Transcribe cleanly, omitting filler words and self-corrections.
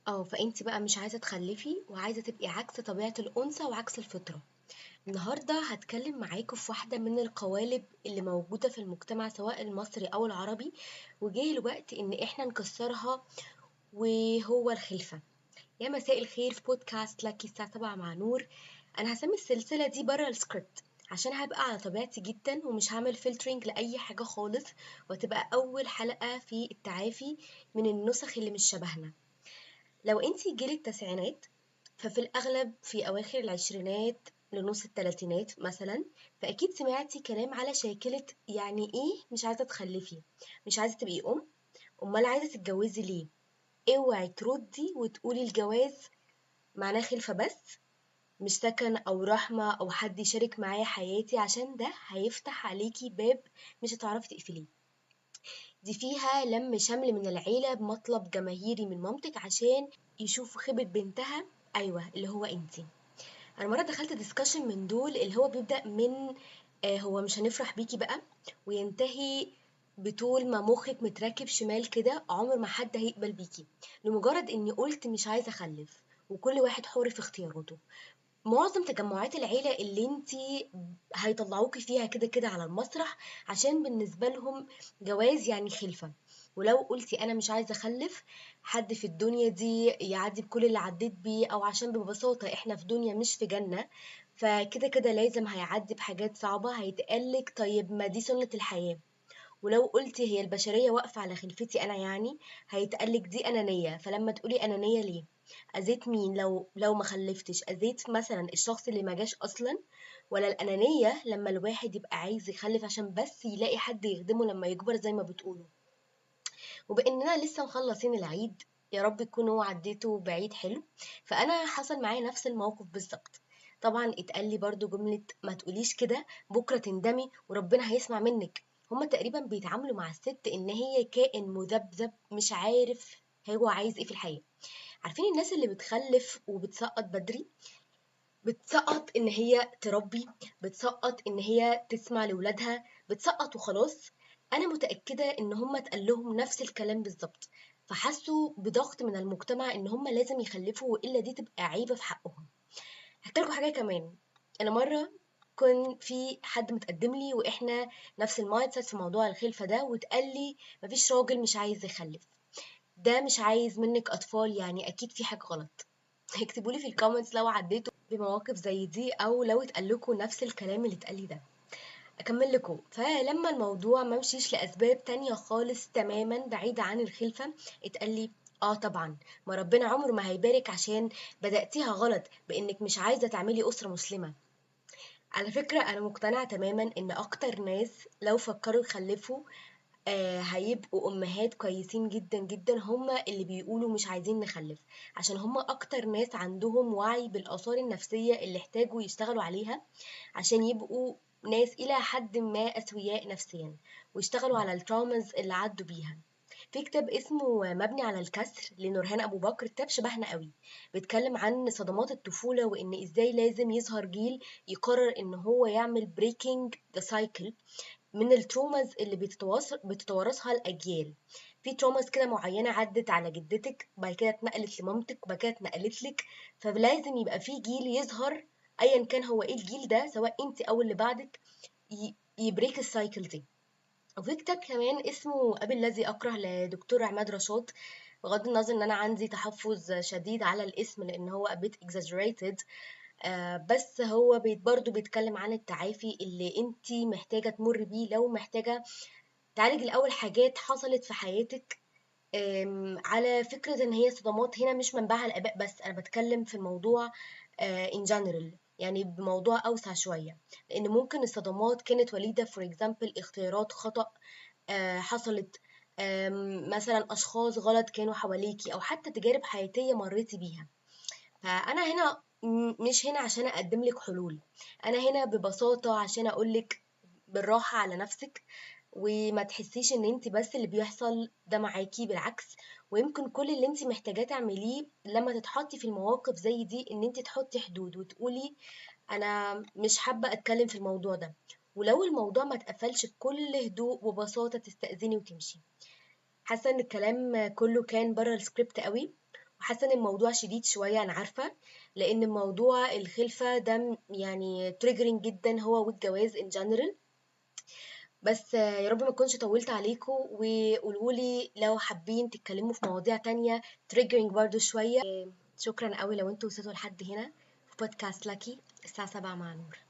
فانت بقى مش عايزة تخلفي وعايزة تبقي عكس طبيعة الأنثى وعكس الفطرة. النهاردة هتكلم معاكم في واحدة من القوالب اللي موجودة في المجتمع سواء المصري أو العربي، وجه الوقت إن إحنا نكسرها، وهو الخلفة. يا مساء الخير في بودكاست لاكي الساعة 7 مع نور. أنا هسمي السلسلة دي برا السكريبت عشان هبقى على طبيعتي جدا ومش هعمل filtering لأي حاجة خالص، وتبقى أول حلقة في التعافي من النسخ اللي مش شبهنا. لو انتي جيل التسعينات ففي الأغلب في أواخر العشرينات لنص التلاتينات مثلا، فأكيد سمعتي كلام على شاكلة يعني إيه مش عايزة تخلفي، مش عايزة تبقي أم، أمال عايزة تتجوزي ليه؟ اوعي تردي وتقولي الجواز معناه خلفة بس، مش سكن أو رحمة أو حد يشارك معايا حياتي، عشان ده هيفتح عليكي باب مش هتعرفي تقفليه. دي فيها لم شمل من العيلة بمطلب جماهيري من مامتك عشان يشوفوا خيبة بنتها، أيوة اللي هو انتي. أنا مرة دخلت discussion من دول اللي هو بيبدأ من هو مش هنفرح بيكي بقى، وينتهي بطول ما مخك متراكب شمال كده عمر ما حد هيقبل بيكي لمجرد اني قلت مش عايزة اخلف، وكل واحد حر في اختياراته. معظم تجمعات العيلة اللي انتي هيطلعوكي فيها كده كده على المسرح، عشان بالنسبة لهم جواز يعني خلفة، ولو قلتي انا مش عايزة اخلف حد في الدنيا دي يعدي بكل اللي عديت بيه، او عشان ببساطة احنا في دنيا مش في جنة، فكده كده لازم هيعدي بحاجات صعبة، هيتقالك طيب ما دي سنة الحياة. ولو قلتي هي البشرية واقفة على خلفتي أنا يعني، هيتقالك دي أنانية. فلما تقولي أنانية ليه؟ أذيت مين لو ما خلفتش؟ أذيت مثلا الشخص اللي ما جاش أصلا؟ ولا الأنانية لما الواحد يبقى عايز يخلف عشان بس يلاقي حد يخدمه لما يكبر زي ما بتقولوا؟ وبإننا لسه مخلصين العيد، يا رب تكونوا عديتوا بعيد حلو، فأنا حصل معايا نفس الموقف بالظبط. طبعا اتقال لي برضو جملة ما تقوليش كده بكرة تندمي وربنا هيسمع منك. هما تقريبا بيتعاملوا مع الست إن هي كائن مذبذب مش عارف هو عايز إيه في الحياة. عارفين الناس اللي بتخلف وبتسقط بدري، بتسقط إن هي تربي، بتسقط إن هي تسمع لولادها، بتسقط وخلاص. أنا متأكدة إن هما اتقال لهم نفس الكلام بالظبط، فحسوا بضغط من المجتمع إن هما لازم يخلفوا وإلا دي تبقى عيبة في حقهم. هحكي لكم حاجة كمان. أنا مرة كان في حد متقدم لي وإحنا نفس ال mindset في موضوع الخلفة ده، واتقال لي مفيش راجل مش عايز يخلف، ده مش عايز منك أطفال، يعني أكيد في حاجة غلط. اكتبوا لي في ال comments لو عديتوا بمواقف زي دي أو لو اتقال لكم نفس الكلام اللي اتقال لي ده. أكمل لكم. فلما الموضوع ما مشيش لأسباب تانية خالص تماما بعيدة عن الخلفة، اتقال لي طبعا ما ربنا عمره ما هيبارك عشان بدأتيها غلط بإنك مش عايزة تعملي أسرة مسلمة. على فكرة أنا مقتنعة تماما إن أكتر ناس لو فكروا يخلفوا هيبقوا أمهات كويسين جدا جدا هم اللي بيقولوا مش عايزين نخلف، عشان هم أكتر ناس عندهم وعي بالآثار النفسية اللي احتاجوا يشتغلوا عليها عشان يبقوا ناس إلى حد ما أسوياء نفسيا، ويشتغلوا على ال traumas اللي عدوا بيها. في كتاب اسمه مبني على الكسر لنورهان أبو بكر، كتاب شبهنا قوي، بيتكلم عن صدمات الطفولة وإن إزاي لازم يظهر جيل يقرر إن هو يعمل breaking the cycle من ال traumas اللي بتتوارثها الأجيال. في traumas كده معينة عدت على جدتك، بعد كده اتنقلت لمامتك، وبعد كده اتنقلت لك، فلازم يبقى في جيل يظهر أيا كان هو إيه الجيل ده، سواء أنت أو اللي بعدك، ي break ال cycle دي. وفي كتاب كمان اسمه أبي الذي أكره لدكتور عماد رشاد، بغض النظر إن أنا عندي تحفظ شديد على الاسم لأن هو a bit exaggerated، بس هو برضو بيتكلم عن التعافي اللي انتي محتاجة تمر بيه لو محتاجة تعالج الأول حاجات حصلت في حياتك، على فكرة إن هي صدمات هنا مش منبعها الآباء بس، أنا بتكلم في الموضوع in general، يعني بموضوع أوسع شوية، لأن ممكن الصدمات كانت وليدة for example اختيارات خطأ حصلت، مثلا أشخاص غلط كانوا حواليكي، أو حتى تجارب حياتية مريتي بيها. فأنا هنا مش هنا عشان أقدم لك حلول، أنا هنا ببساطة عشان أقول لك بالراحة على نفسك وما تحسيش إن انت بس اللي بيحصل ده معاكي، بالعكس. ويمكن كل اللي انت محتاجاه تعمليه لما تتحطي في المواقف زي دي إن انت تحطي حدود وتقولي أنا مش حابة أتكلم في الموضوع ده، ولو الموضوع ما اتقفلش بكل هدوء وبساطة تستأذني وتمشي. حاسة إن الكلام كله كان برا السكريبت قوي، وحاسه ان الموضوع شديد شويه، انا عارفه، لان الموضوع الخلفة ده يعني triggering جدا، هو والجواز in general. بس يا رب ما اكونش طولت عليكم، وقولوا لي لو حابين تتكلموا في مواضيع تانية triggering برضو شوية. شكرا قوي لو انتوا وصلتوا لحد هنا في بودكاست لاكي الساعة 7 مع نور.